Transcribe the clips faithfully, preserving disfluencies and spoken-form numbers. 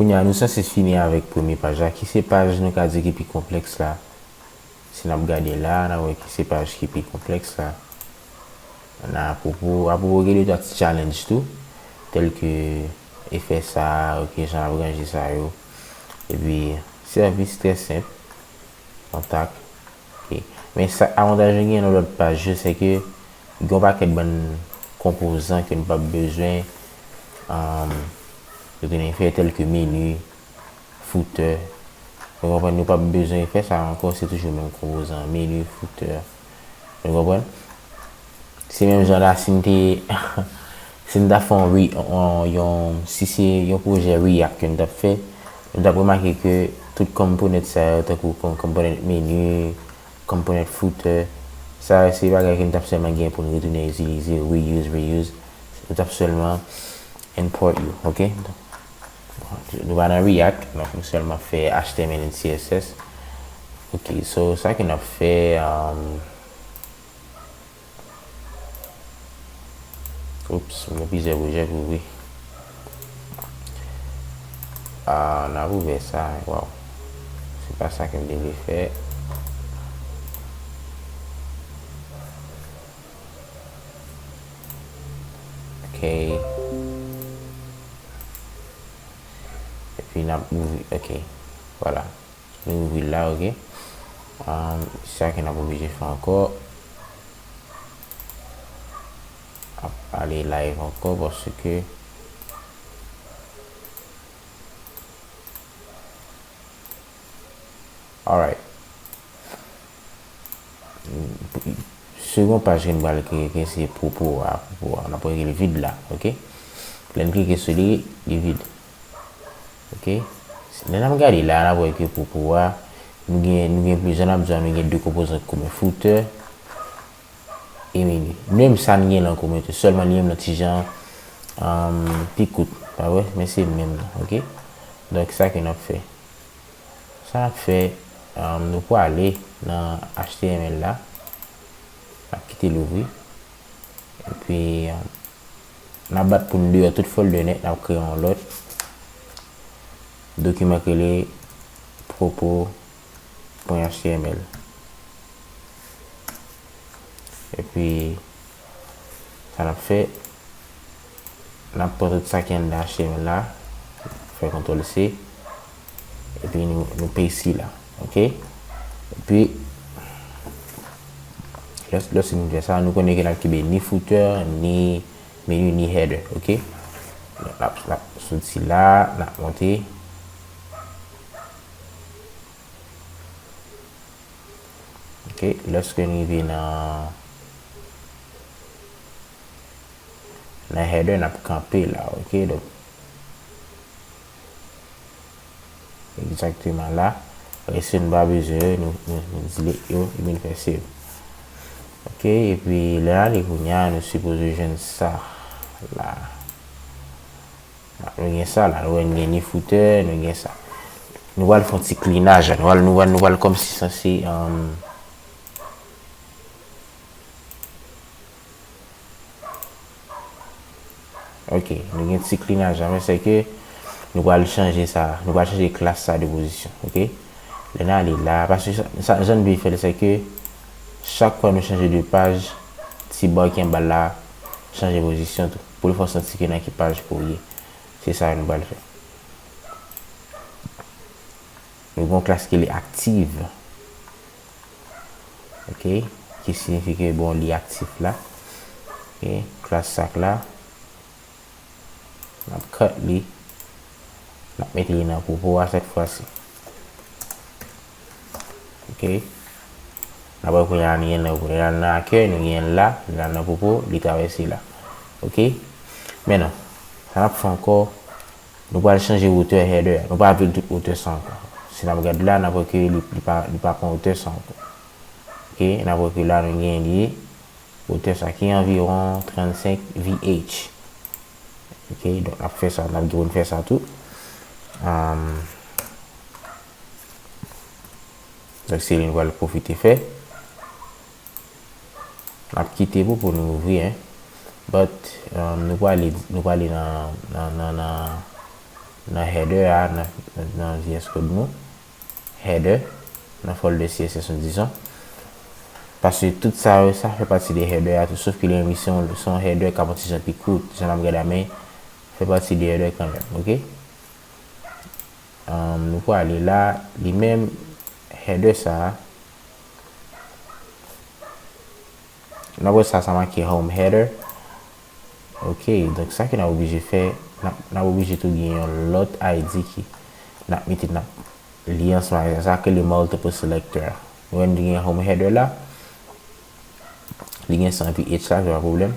Kounye a, nou sanse fini avèk premye paj la, ki se paj nou ka di ki pi konplèks la. Si n ap gade la, n ap wè ki se paj ki pi konplèks la. Nan apwopo, apwopo gen de twa ti challenge tou, tèlke efè sa, ok, jan ap ranje sa yo. Epi, sèvis trè senp, kontak. Ok. Men sa, avantaj nou gen nan lòt paj yo, se ke gen yon pakèt bann konpozan ke nou p ap bezwen, um, retounen fè, tèlke meni, footè. Nou konprann, nou p ap bezwen fè sa ankò, se toujou menm konpozan, meni, footè. Nou konprann? Se menm jan la, si n te, si n ta fè yon, re- yon, yon, si se yon pwojè React ke n t ap fè, nou t ap remake ke tout component sa yo, tankou com- component meni, component footer, sa yo se bagay ke n t ap sèlman gen pou n retounen itilize, reuse, reuse. Nou t ap sèlman import yo, ok? Nou pa nan React, donk nou sèlman fè H T M L and C S S. Ok, so sa ke n ap fè, um, Oops, m gen plizyè pwojè pou ouvri. Ah, n ap ouvè sa, waw. Se pa sa ke m te vle fè. Ok. Epi n ap ouvri, ok. Vwala. Nou ouvri l la, ok. Um, sa ke n ap oblije fè ankò. Ap ale live ankò paske. Alright. Segon paj ke n pral kreye, ke se pwopo a, pwopo a, n ap rele vid la, ok? Lè n klike sou li, li vid. Ok? Lè n ap gade la, n ap wè ke pwopo a, nou gen, nou gen plizyè, n ap di nou gen de konpozan komen, footer e meni. Menm sa n gen la an komen tou, sèlman li menm nan ti jan, um, pi kout, pa vre? Men se menm nan, ok? Donk, sa ke n ap fè. Sa n ap fè, um, nou prale nan H T M L la. N ap kite l ouvri. Epi, um, n ap bat pou n deyò tout folder nèt, n ap kreye yon lòt dokiman ki rele pwopo pwen H T M L. Epi, sa n ap fè, n ap pran tout sa ki anndan H T M L la, fè kontwòl C, epi nou, nou paste li la, ok? Epi, lè, lè si nou fè sa, nou konnen ke n ap kenbe ni footer, ni meni, ni header, ok? Donk, n ap, n ap soti la, n ap monte. Ok, lòske n rive nan, nan header, n ap kanpe la, ok? Donk, egzakteman la. Reste nou pa bezwen yo, nou, nou, nou delete yo, epi nou fè save. Ok, epi lè n ale kounye a, nou sipoze jwenn sa la. Nou gen sa la, nou wè n gen ni footer, nou gen sa. Nou pral fè yon ti klinaj, nou pral, nou pral, nou pral kòmsi sanse, um, ok, nou gen ti klinaj la, men se ke nou pral chanje sa, nou pral chanje klas sa de pozisyon, ok? Lè n ale la, paske sa, sa, jan n dwe fè l, se ke chak fwa nou chanje de paj, ti ba ki anba l la chanje pozisyon tou, pou l fè w santi ke nan ki paj ke w ye. Se sa nou pral fè. Nou gen yon klas ki rele active. Ok? Ki siyifi ke, bon, li aktif la. Ok? Klas sa k la. N ap cut li. N ap mete li nan pwopo a sèt fwa si. Ok? N ap wè kounye a nou gen nan, nan, nan akèy, nou gen l la, l la nan pwopo, li travèse la. Ok? Mentnan, sa n ap fè ankò, nou pral chanje wotè header a. Nou pa vle l tout wotè sa ankò. Si n ap gade la, n ap wè ke li, li pa, li pa pran wotè sa ankò. Ok? N ap wè ke la, nou gen li, wotè sa ki anviwon trannsenk V H. Ok? Donk, n ap fè sa, n ap gen pou n fè sa tou. Um, Donk, se li nou pral pwofite fè. N ap kite pou, pou nou ouvri, hein. But, um, nou prale, nou prale nan, nan, nan, nan, nan header a, nan, nan, nan V S Code nou, header, nan folder C S S nou dizon. Paske tout sa yo, sa fè pati de header a tou, sof ke li menm li se yon, se yon header k ap yon ti jan pi kout, jan n ap gade a, men fè pati de header kanmenm, oke? Um, nou prale la, li menm, header sa a, n ap wè sa, sa make home header. Ok, donk sa ke n ap oblije fè, n ap, n ap oblije tou gen yon lòt I D ki n ap mete, n ap li ansanm avèk sa, sa ke le multiple selector a. Nou wè n gen home header la, li gen san V H la, se pa pwoblèm.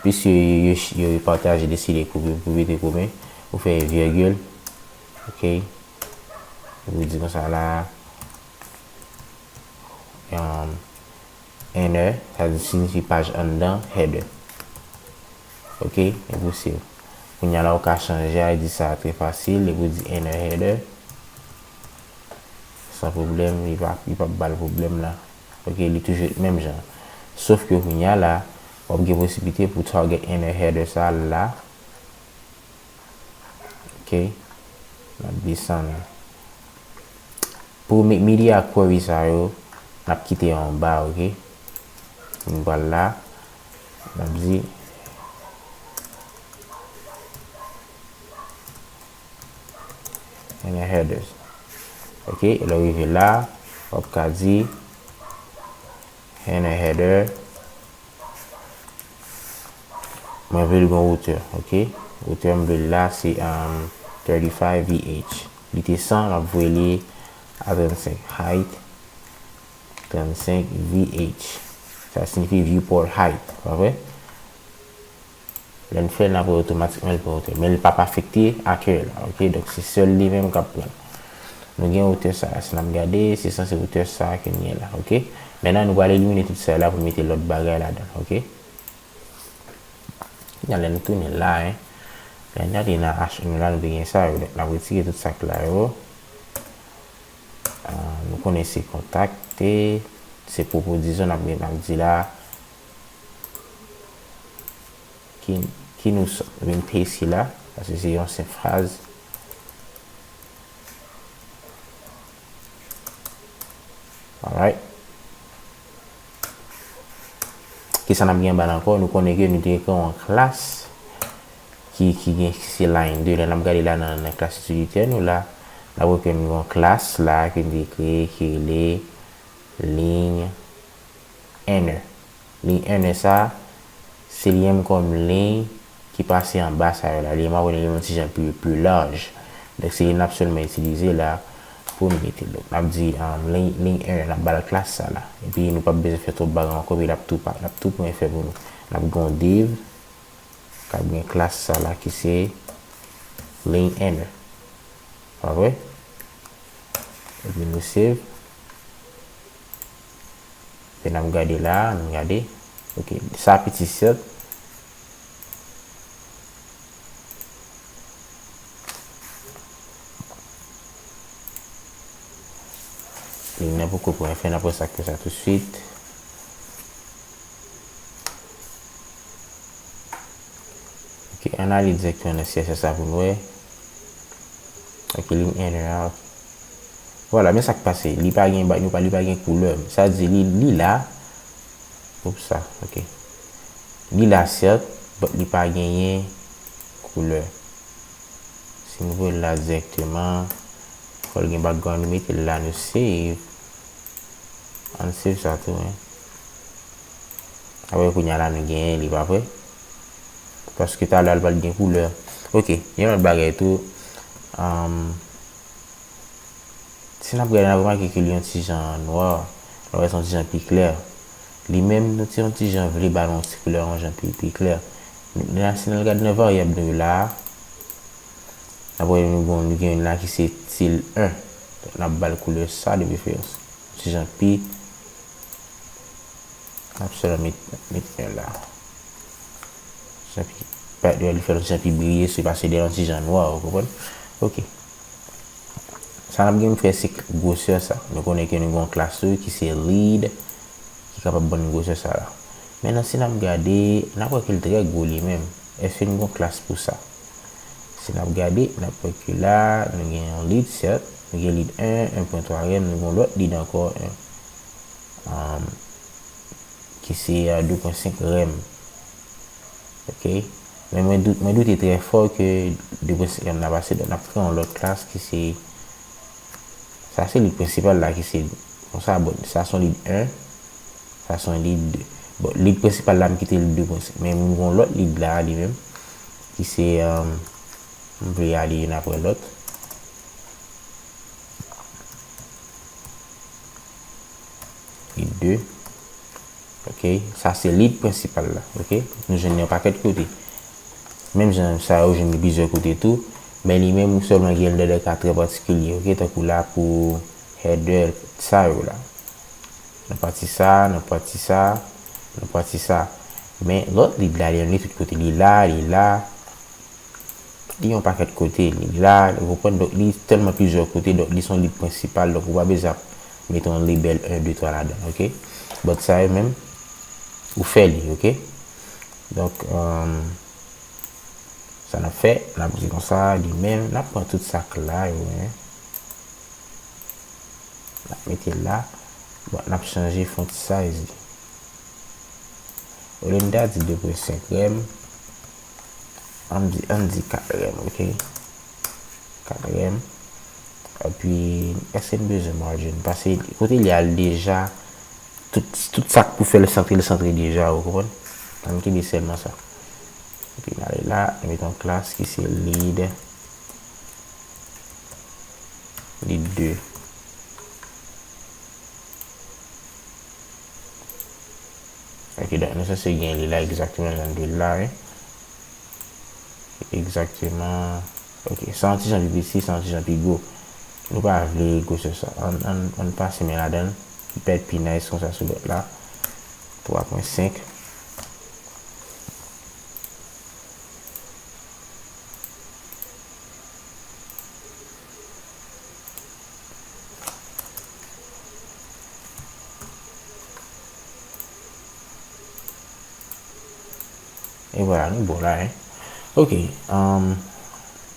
Piske yo, yo, yo pataje, deside koupe, pou mete koupe, ou fè virgil, ok, ou di konsa la, um, inner, sa vle di siyifi paj anndan, header. Ok, e pou save. Kounye a la, ou ka chanje I D sa trè fasil, e pou di inner header. San pwoblèm, li pa, li pa ba l pwoblèm la. Ok, li toujou menm jan. Sof ke kounye a la, w ap gen posiblite pou target inner header sa la. Ok. N ap desann. Pou me-, media query sa yo, n ap kite yo anba, ok? Nou pral la, n ap di inner headers. Ok, e lè w rive la, w ap ka di inner header. Mwen vle l gen wotè, ok? Wotè m vle l la, se, um, thirty-five V H. Li te san, m ap voye li a trannsenk. Height, trannsenk V H. Sa siyifi viewport height, pa vre? Lè n fè l, n ap wè otomatikman l pran wotè. Men l p ap afekte akèy la, ok? Donk, se sèl li menm k ap pran l. Nou gen wotè sa a. Si n ap gade, se sanse wotè sa a ke n gen la, ok? Mentnan, nou pral elimine tout sa la pou mete lòt bagay ladan, ok? Kounye a, lè nou tounen la, en, lè n gade nan H M la, nou te gen sa yo. Donk, n ap retire tout sa k la yo. Ah, nou konnen se kontakte, se pwopo, dizon, n ap, n ap di la, ki, ki nou sòt. Nou vin paste la, paske se yon senp fraz. Alright. Kisa n ap gen anba la ankò? Nou konnen ke nou te kreye yon klas ki, ki gen, ki se line de. Lè n ap gade la nan, nan klas itilitè nou la, n ap wè ke nou gen yon klas la ke nou te kreye ki rele liy inner. Liy inner sa, se li menm kòm liy ki pase anba sa yo la. Li menm ap rele yon ti jan pli, pli laj. Donk, se li n ap sèlman itilize la pou n mete l. Donk, n ap di, um, liy, liy inner, n ap ba l klas sa la. Epi, nou p ap bezwen fè twòp bagay ankò, epi l ap tou pa, l ap tou pran efè pou nou. N ap gen yon div, k ap gen klas sa la ki se liy inner. Pa vre? Epi nou save. Epi n ap gade la, n ap gade. Ok, sa piti sèt. Li nan poko pran efè, n ap wè sa k fè sa tousuit. Ok, ann ale dirèkteman nan C S S la pou n wè. Ok, liy inner a. Vwala, men sa k pase. Li pa gen ba-, nou pa, li pa gen koulè. Sa di li, li la. Oups, sa, ok. Li la, sèt, but li pa genyen koulè. Si nou voye l la dirèkteman, fò l gen background, nou mete l la, nou save. Ann save sa tou, en. Apre kounye a la, nou genyen li, pa vre? Paske talè a, l pral gen koulè. Ok, gen yon lòt bagay tou. Um, si n ap gade, n ap remake ke li yon ti jan nwa. N ap wè se yon ti jan pi klè. Li menm, nou ti, yon ti jan vle ba l yon ti koulè, yon jan pi, pi klè. Lè si n al gade nan varyab nou yo la, n ap wè nou gen, nou gen youn la ki se til en. Donk, n ap ba l koulè sa de preferans. Ti jan pi, n ap sèlman met, met en la. Ti jan pi, pa, li fè l yon ti jan pi briye, se pase de yon ti jan nwa, ou konprann? Ok. Sa n ap gen pou fè se gwosè sa. Nou konnen ke nou gen yon klas tou ki se lead, ki kapab ban n gwosè sa la. Mentnan, si n ap gade, n ap wè ke l trè gwo li menm. Èske n gen yon klas pou sa? Si n ap gade, n ap wè ke la, nou gen yon lead, sèt, nou gen lead en, en pwen twa rem, nou gen yon lòt lead ankò, en, um, ki se, euh, de pwen senk rem. Ok? Men mwen dout, mwen doute trè fò ke de pwen senk rem nan pase, donk n ap kreye yon lòt klas ki se, sa se lead prensipal la ki se, konsa, bon, sa se yon lead en, sa se yon lead de. Bon, lead prensipal la, m kite l de pwen senk. Men m gen yon lòt lead la, li menm, ki se, um, m vle ale youn apre lòt. Lead de. Ok, sa se lead prensipal la. Ok, nou jwenn li yon pakèt kote. Menm jan sa yo jwenn li plizyè kote tou, men li menm ou sèlman gen l nan de ka trè patikilye. Ok, tankou la pou header sa yo la. Nan pati sa, nan pati sa, nan pati sa. Men lòt lead la, li, li tout kote. Li la, li la. Li yon pakèt kote, li la, ou konprann? Donk, li tèlman plizyè kote, donk, li se yon lead prensipal, donk, ou pa bezwen ap mete yon label en, de, twa ladan, ok? But sa yo menm, ou fè li, ok? Donk, um, sa n ap fè, n ap di konsa, li menm, n ap pran tout sa k la yo, hein. N ap mete l la. Bon, n ap chanje font size li. Olye n ta di de pwen senk rem, ann di, ann di kat rem, ok? Kat rem. Epi, èske n bezwen margin? Paske kote li al deja, tout, tout sa k pou fè l santre, l santre deja, ou konprann? Ann kenbe sèlman sa. Epi n ale la, nou mete yon klas ki se lead, lead de. Ok, donk nou sanse gen li la egzakteman jan nou dwe l la, wi. Egzakteman. Ok, sa yon ti jan pi piti, sa yon ti jan pi gwo. Nou pa vle gwosè sa. Ann, ann, ann pase men ladan l. Li pèt pi nice konsa sou lòt la. Twa pwen senk. E vwala, nou bon la, hein. Ok, um,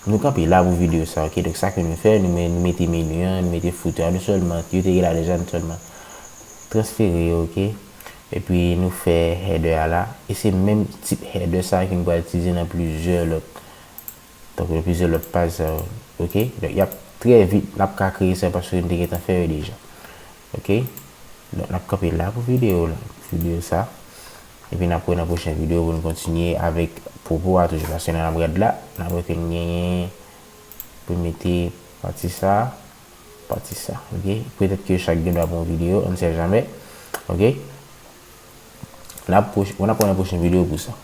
nou kanpe la pou videyo sa, ok? Donk, sa ke nou fè, nou, nou mete meni an, nou mete footer an, nou sèlman, yo te gen la deja, nou sèlman transfere yo, ok? Epi, nou fè header a la. E se menm tip header sa ke nou pral itilize nan plizyè lòt Tankou plizyè lòt paj sa yo. Ok? Donk, y ap trè vit, n ap ka kreye sa paske n te gentan fè yo deja. Ok? Donk, n ap kanpe la pou videyo la, videyo sa. Epi n ap wè nan pwochen videyo pou n kontinye avèk pwopo a toujou. Paske nan n ap gad la, n ap wè ke n genyen pou n mete pati sa, pati sa. Ok? Petèt ke chak gen dwa pou yon videyo, on ne sait jamais. Ok? N ap pwoch-, n ap wè nan pwochen videyo pou sa.